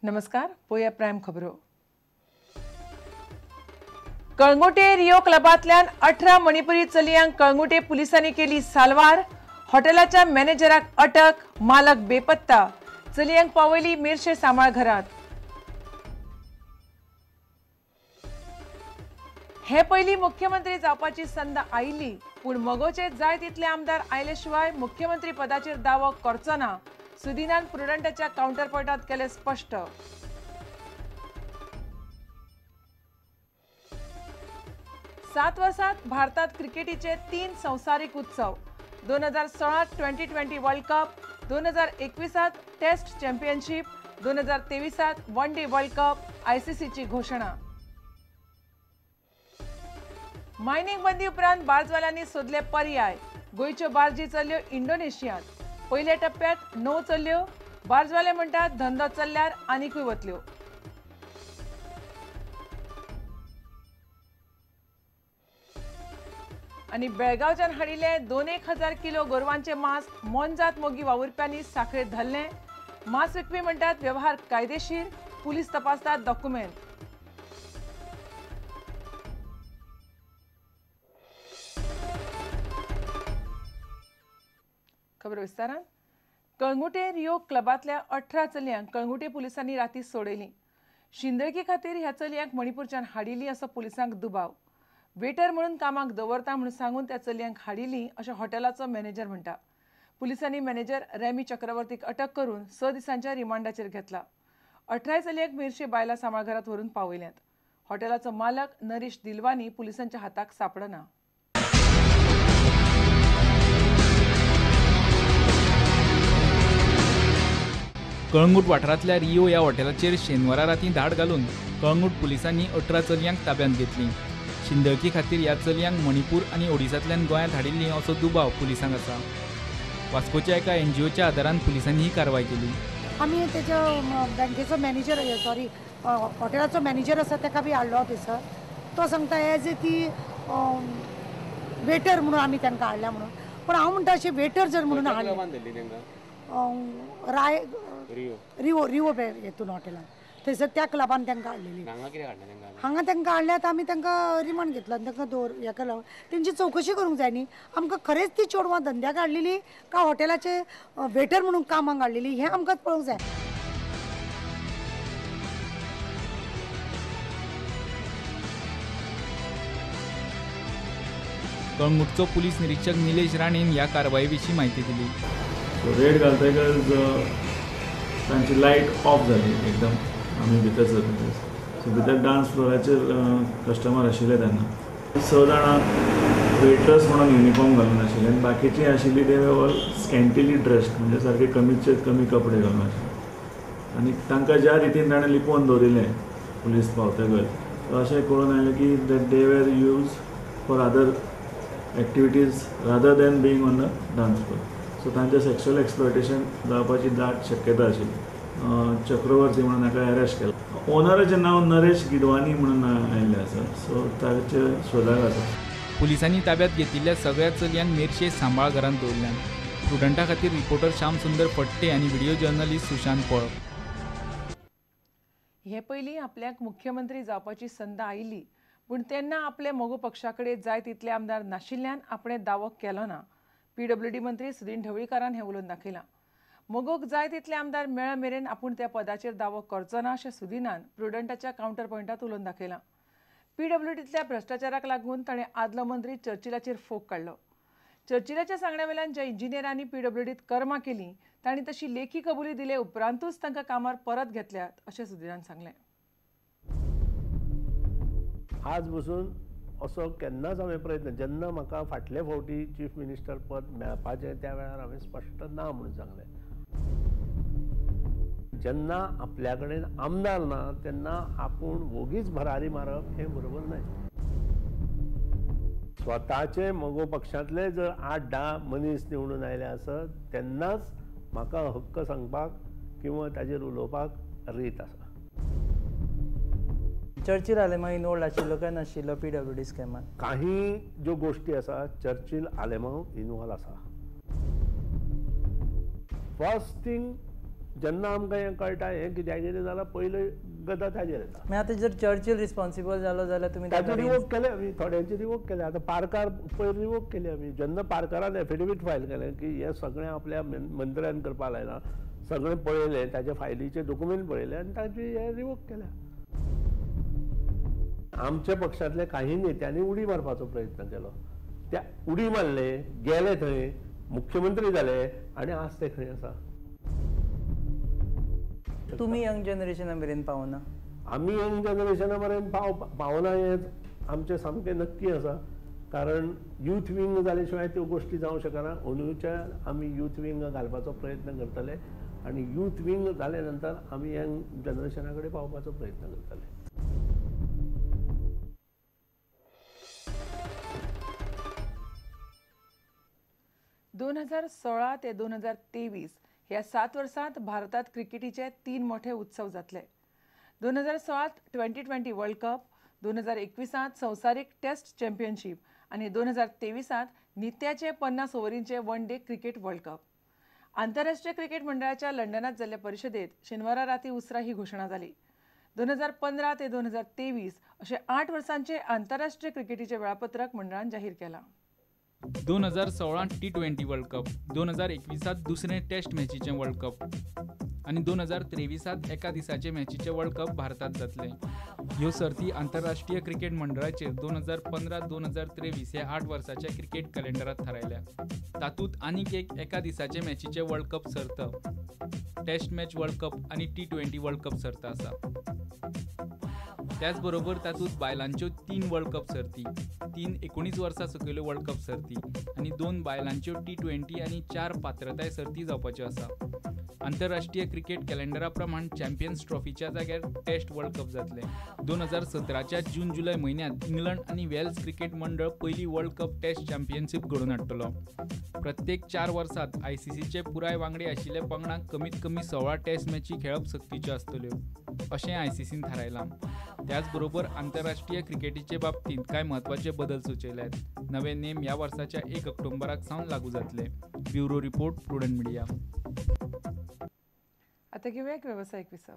नमस्कार, पळोवया प्रायम खबरो. कळंगुटे रिओ क्लबांतल्यान 18 मणिपुरी चलयांक कळंगुटे पुलिसांनी केली साल्वार. हॉटेलाच्या मॅनेजराक अटक, मालक बेपत्ता. चलयांक पावयली मिरशे सांबाळ घरात. हे पयलीं मुख्यमंत्री जावपाची संद आयिल्ली, पूण मगोचे जाय तितले आमदार आयले शिवाय मुख्यमंत्री पदाचेर दावो करचो ना, सुदिनान प्रुडंटाच्या कावंटरपॉयंटात केले स्पश्ट. सात वर्सात भारतात क्रिकेटीचे 3 संवसारीक उत्सव. 2016 2020 world cup, 2021 test championship, 2023 one day world cup, आयसीसीची घोशणा. मायनिंग बंदी उपरांत बार्जवाल्यांनी सोदले पर्याय. गोंयच्यो बार्जी चल्ल्यो इंडोनेशियांत. पयल्या टप्प्यात 9 चल्ल्यो. बार्जवाले म्हणटात धंदो चल्ल्यार आनिकूय वतल्यो. आनी बेळगांवच्यान हाडिल्ले 2,000 किलो गोरवांचे मांस मोनजात मोगी वावुरप्यांनी साखळेत धरलें. मांस विकपी म्हणटात व्यवहार कायदेशीर, पुलीस तपासतात डॉक्युमेंट. खबर विस्तारान. कळंगुटे रिओ क्लबांतल्या 18 चलयांक कळंगुटे पुलिसांनी राती सोडयली. शिंदळकी खातीर ह्या चलयांक मणिपूरच्यान हाडिल्ली असो पुलिसांक दुबाव. वेटर म्हणून कामाक दवरता म्हणून सांगून त्या चलयांक हाडिल्ली अशें हॉटेलाचो मॅनेजर म्हणटा. पुलिसांनी मॅनेजर रेमी चक्रवर्तीक अटक करून 6 दिसांच्या रिमांडाचेर घेतला. 18 चलयांक मिरशे बायलां सांबाळघरांत व्हरून पावयल्यात. हॉटेलाचो मालक नरेश दिलवानी पुलिसांच्या हाताक सांपडना. कळंगूट वाठारांतल्या रिओ ह्या हॉटेलाचेर शेनवारा रातीं धाड घालून कळंगूट पुलिसांनी 18 चलयांक ताब्यांत घेतली. शिंदळकी खातीर ह्या चलयांक मणिपूर आनी ओडिसांतल्यान गोंयांत हाडिल्ली असो दुबाव पुलिसांक आसा. वास्कोच्या एका एनजीओच्या आदारान पुलिसांनी ही कारवाय केली. आमी तेच्या बँकेचो मॅनेजर, सॉरी हॉटेलाचो मॅनेजर आसा ताका बी हाडलो थंयसर. तो सांगता एज ए ती वेटर म्हणून आमी तांकां हाडल्या म्हणून. पूण हांव म्हणटा अशें वेटर जर म्हणून हाडले राय रिओ रिओ हेतून हॉटेलान थंयसर त्या क्लबान तांकां हाडलेली. हांगा तांकां हाडल्यात, आमी तांकां रिमांड घेतला आनी तांकां दवर हेका लावन तेंची चवकशी करूंक जाय न्ही. आमकां खरेंच ती चेडवां धंद्याक हाडलेली काय हॉटेलाचे वेटर म्हणून कामाक हाडलेली हें आमकां पळोवंक जाय. कळंगूटचो पुलीस निरीक्षक निलेश राणेन ह्या कारवाये विशीं म्हायती दिली. रेड घालतकच तांची लायट ऑफ जाली एकदम. आमी भितर सरले. सो भितर डान्स फ्लोराचेर कस्टमर आशिल्ले तेन्ना 6 जाणां वेटर्स म्हणून युनिफॉर्म घालून आशिल्ले आनी बाकीची आशिल्ली ते ऑल स्कॅन्टिली ड्रेस्ड, म्हणजे सारके कमीचे कमी कपडे घालून आशिल्ले. आनी तांकां ज्या रितीन ताणें लिपोवन दवरिल्लें पुलीस पावतकच अशें कळून आयलें की that they were use for other activities rather than being on the dance floor. So तांचें सेक्शुअल एक्सप्लॉयटेशन जावपाची दाट शक्यता आशिल्ली. चक्रवर्ती म्हणून हाका अरेस्ट केला. ओनराचें नांव नरेश गिडवानी म्हणून आयिल्लें आसा. सो ताचे शोधाक आसा. पुलिसांनी ताब्यात घेतिल्ल्या सगळ्या चलयांक मेरशे सांबाळ घरांत दवरल्यात. प्रुडंटा खातीर रिपोर्टर श्याम सुंदर फट्टे आनी व्हिडिओ जर्नलिस्ट सुशांत पळ. हे पयलीं आपल्याक मुख्यमंत्री जावपाची संद आयिल्ली, पूण तेन्ना आपले मगो पक्षा कडेन जाय तितले आमदार नाशिल्ल्यान आपणें दावो केलो ना. पीडब्ल्यूडी मंत्री सुदीन ढवळीकारान हें उलोवन दाखयलां. मगोक जाय तितले आमदार मेळ मेरेन आपूण त्या पदाचेर दावो करचो ना अशें सुदिनान प्रुडंटाच्या कावंटर पॉयंटात उलोवन दाखयलां. पीडब्ल्यूडींतल्या भ्रश्टाचाराक लागून ताणें आदलो मंत्री चर्चिलाचेर फोग काडलो. चर्चिलाच्या सांगण्या वेल्यान ज्या इंजिनियरांनी पीडब्ल्यूडींत कर्मां केलीं तांणी तशी लेखी कबुली दिले उपरांतूच तांकां कामार परत घेतल्यात अशें सुदिनान सांगलें. आज बसून असो केन्नाच हांवें प्रयत्न, जेन्ना म्हाका फाटले फावटी चीफ मिनिस्टर पद मेळपाचें त्या वेळार हांवें स्पश्ट ना म्हणून सांगलें. जेन्ना आपल्या कडेन आमदार ना तेन्ना आपूण वोगीच भरारी मारप हें बरोबर न्हय. स्वताचे मगो पक्षांतले जर 8-10 मनीस निवडून आयले आसत तेन्नाच म्हाका हक्क सांगपाक किंवा ताजेर उलोवपाक रीत आसा. चर्चिल आलेमांव इनवॉल्ड आशिल्लो काय नाशिल्लो पीडब्ल्यूडी स्कॅमान? काही ज्यो गोष्टी आसा चर्चिल आलेमांव इनवॉल्व आसा. First thing जेन्ना आमकां हें कळटा हें कित्याक कितें जाल्यार पयले गदा ताजेर येता. आतां जर चर्चिल रिस्पॉन्सिबल जालो जाल्यार तुमी ताचे रिवोक केले आमी, थोड्यांचे रिवोक केले. आतां पार्कार पयर रिवोक केले आमी. जेन्ना पार्कारान एफिडेवीट फायल केलें की हें सगळें आपल्या मंत्र्यान करपाक लायलां, सगळें पळयलें, ताच्या फायलीचे डॉक्युमेंट पळयले आनी ताचे हे रिवोक केल्या. आमच्या पक्षांतल्या काही नेत्यांनी उडी मारपाचो प्रयत्न केलो, त्या उडी मारले, गेले थंय, मुख्यमंत्री जाले आनी आज ते खंय आसा. तुमी यंग जनरेशना मेरेन पावना? आमी यंग जनरेशना मेरेन पावना हें आमचें सामकें नक्की आसा, कारण यूथ विंग जाले शिवाय त्यो गोश्टी जावंक शकना. अंदूच्या आमी यूथ विंग घालपाचो प्रयत्न करतले आनी यूथ विंग जाले नंतर आमी यंग जनरेशना कडेन पावपाचो प्रयत्न करतले. 2016 ते 2023 ह्या 7 वर्सांत भारतात क्रिकेटीचे 3 मोठे उत्सव जातले. 2016 2020 वर्ल्ड कप, 2021 संवसारीक टेस्ट चॅम्पियनशीप आनी 2023 नित्याचे 50 ओव्हरींचे one day cricket world cup. आंतरराष्ट्रीय क्रिकेट मंडळाच्या लंडनात जाल्ल्या परिशदेत शेनवारा राती उसरा ही घोशणा जाली. 2015 ते 2023 अशे 8 वर्सांचे आंतरराष्ट्रीय क्रिकेटीचे वेळापत्रक मंडळान जाहीर केलां. 2016 T20 world cup, 2021 दुसरें टेस्ट मॅचीचें वर्ल्ड कप आनी 2023 एका दिसाचे मॅचीचें वर्ल्ड कप भारतात जातलें. ह्यो सर्ती आंतरराष्ट्रीय क्रिकेट मंडळाचेर 2015-2023 ह्या 8 वर्साच्या क्रिकेट कॅलेंडरांत थारायल्या. तातूंत आनीक एक एका दिसाचे मॅचीचें वर्ल्ड कप सर्त, टेस्ट मॅच वर्ल्ड कप आनी T20 world cup सर्त आसा. त्याच बरोबर तातूंत बायलांच्यो 3 वर्ल्ड कप सर्ती, 3 19 वर्सां सकयल्यो वर्ल्ड कप सर्ती आनी 2 बायलांच्यो T20 आनी 4 पात्रताय सर्ती जावपाच्यो आसा. आंतरराष्ट्रीय क्रिकेट कॅलेंडरा प्रमाण चॅम्पियन्स ट्रॉफीच्या जाग्यार टेस्ट वर्ल्ड कप जातलें. 2017च्या जून जुलय म्हयन्यांत इंग्लंड आनी वेल्स क्रिकेट मंडळ पयली वर्ल्ड कप टेस्ट चॅम्पियनशीप घडोवन हाडटलो. प्रत्येक 4 वर्सांत आयसीसीचे पुराय वांगडी आशिल्ल्या पंगडांक कमीत कमी 16 टेस्ट मॅची खेळप सक्तीच्यो आसतल्यो अशें आयसीसीन थारायलां. त्याच बरोबर आंतरराष्ट्रीय क्रिकेटीचे बाबतींत कांय म्हत्वाचे बदल सुचयल्यात. नवे नेम ह्या वर्साच्या 1 ऑक्टोबराक सावन लागू जातले. Bureau report, Prudent Media. आता घेऊया एक व्यावसायिक विसव.